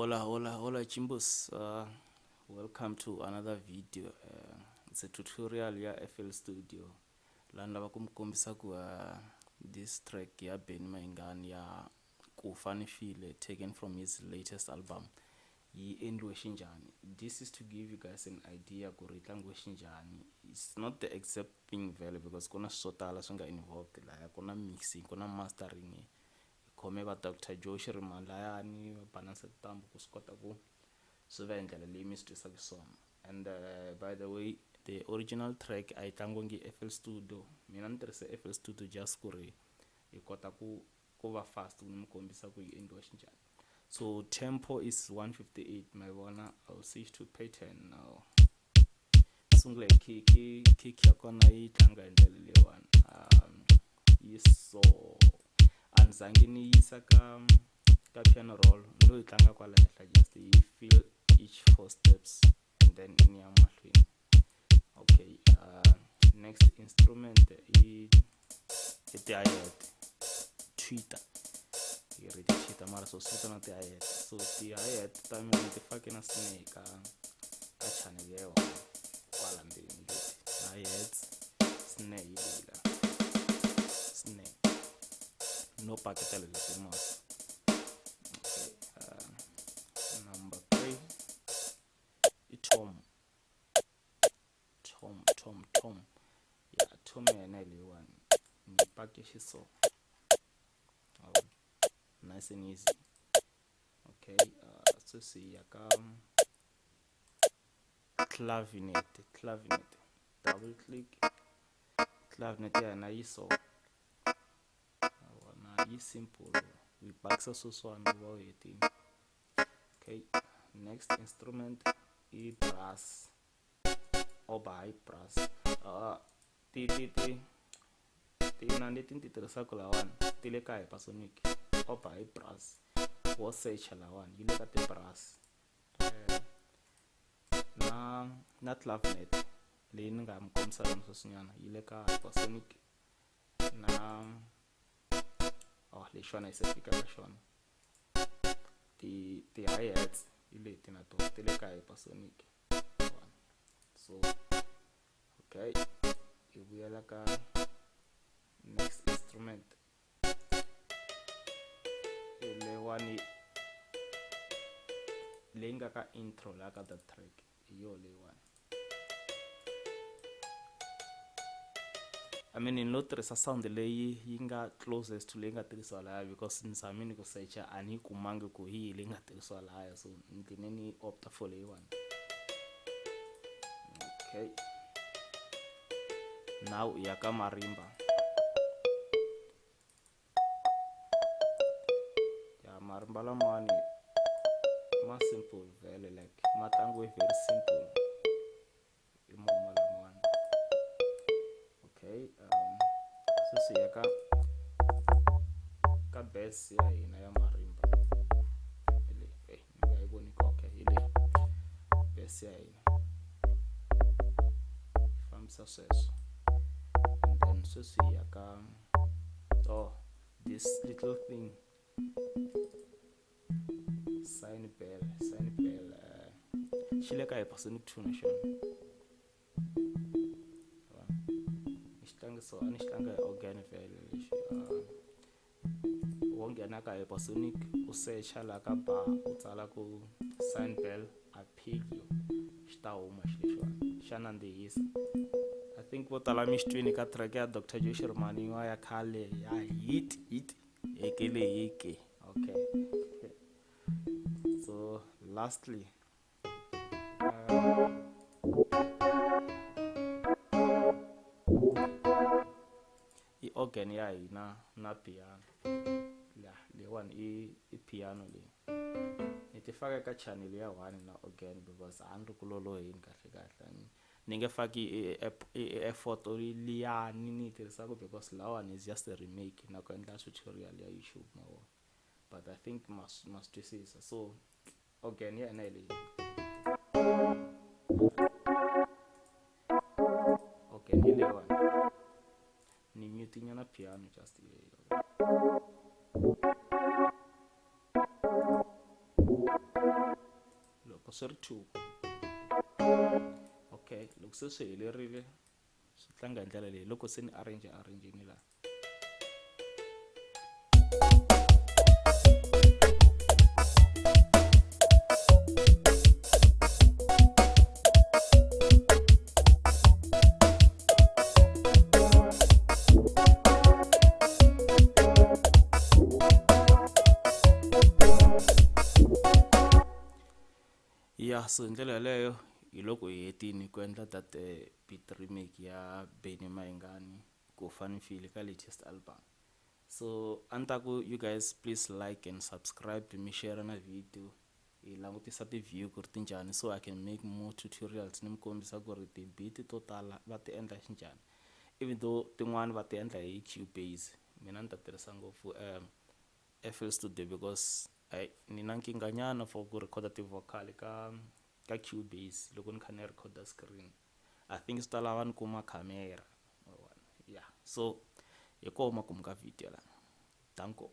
Hola, hola, hola Chimbos. Welcome to another video. It's a tutorial ya FL Studio. Laha ni lava ku mi kombisa ku this track ya Benny Mayengani ya Ku Fa Ni File taken from his latest album yi endliwe xinjhani. This is to give you guys an idea ku ri yi tlangiwe xinjhani. It's not the exact thing vhele because ku na swilo swo tala swi nga involved lahaya, ku na mixing, ku na mastering. Hi khome va Doctor Joe Shirimani layani va balansa tintambu ku swi kota ku swi va hi ndlela leyi mi swi twisaka xiswona. And by the way the original track a yi tlangiwangi hi F_L Studio, mina ni tirhise F_L Studio just ku ri hi kota ku ku va fast ni mi kombisa ku yi endliwa xinjhani. So tempo is 158 ma yi vona, I will switch to pattern now. Sungula hi kick, kick ya kona yi tlanga hi ndlela leyiwani, yi so a ni zangi ni yisa ka piano roll, ni lo yi tlanga kwala henhla just yi feel each four steps and then ni ya mahlweni. Okay, next instrument i ti-hi-hat, twitter hi ri ti-twitter mara so swi vitana ti-hi-hat. So ti-hi-hat ta mina ni ti fake na snare ka channel ya yona kwala ndzeni, leti hi-hats snare yi leyi la snare no paketela leswi mos. Okay, number 3 i tom, tom, tom, tom ya tom ya hina hi leyiwani ni yi pake xiso, nice and easy. Okay, sweswi hi ya ka clavinet, clavinet double click, clavinet ya hina yi so vona yi simple, u yi bakisa sweswiwani u va u hetile. Okay, next instrument i brass, oba brass. Ti ti ti tinani leti ni ti tirhisaka lahawani ti le ka Hypersonic, oba brass wo search lahawani yi le ka ti-brass. Na clavinet leyi ni nga mi kombisa yona sweswinyana yi le ka Hypersonic na oh lexi yi se fika ka xona ti ti hi-hats hi leti na tona ti le ka Hypersonic. So okay, hi vuyela ka next instrument leyiwani leyi nga ka intro laha ka that track hi yo leyiwani. I mean ni lo tirhisa sound leyi yi nga closest to leyi nga tirhisiwa lahaya because ni zamini ku search-a a ni yi kumangi ku hi yihi leyi nga tirhisiwa lahaya, so ni gcine ni opta for leyiwani. Okay, now hi ya ka marimba. Ya marimba lamawani ma simple vhele, like ma tlangiwe very simple hi moma lamawani. Okay, sweswi hi ya ka bass ya hina ya marimba hi leyi, ni nga yi voni. Okay, hi leyi bass ya hina, yi fambisa sweswo. And then sweswi hi ya ka oh this little thing, sign bell, sign bell xi le ka Hypersonic 2 na xona ni xi tlangisa, a ni xi tlanga hi organ vhele lexi. Wo nghena ka Hypersonic u search-a laha ka bar u tsala ku sign bell arpeggio, xi ta huma xi lexiwani xa nandzihisa. I think vo tala mi xi twini ka track ya Doctor Joe Shirimani yin'wana ya khale ya hit hit hekele heke. Okay, so lastly i organ ya hina na piano la leyiwani i piano leyi ni ti faka ka channel ya 1 na organ because a ni ri ku loloheni kahle kahle, ni nge faki effort liyani ni yi tirhisaka because lawani is just a remake na ku endla tutorial ya YouTube ma vona, but I think ma swi twisisa. So organ ya hina hi leyi, organ hi leyiwani, ni mute nyana piano just leyi. Loko swi ri 2, okay, loko se swi helerile swi tlanga hi ndlela leyi loko se ni arrange arrange-ini laha. Ya, so hi ndlela yaleyo hi loko hi hetini ku endla that beat remake ya Benny Mayengani ku Fani Feel ka latest album. So a ni ta ku you guys please like and subscribe mi share na video hi langutisa ti-view ku ri ti njhani so I can make more tutorials ni mi kombisa ku ri ti-beat to tala va ti endla xinjhani even though tin'wani va ti endla hi Cubase mina ni ta tirhisa ngopfu FL Studio because hayi ni na nkingha nyana for ku rhikhoda ti-vocal ka ka Cubase loko ni kha ni rhikhoda screen I think swi ta lava ni kuma camera ya so hi koho makumu ka video la danko.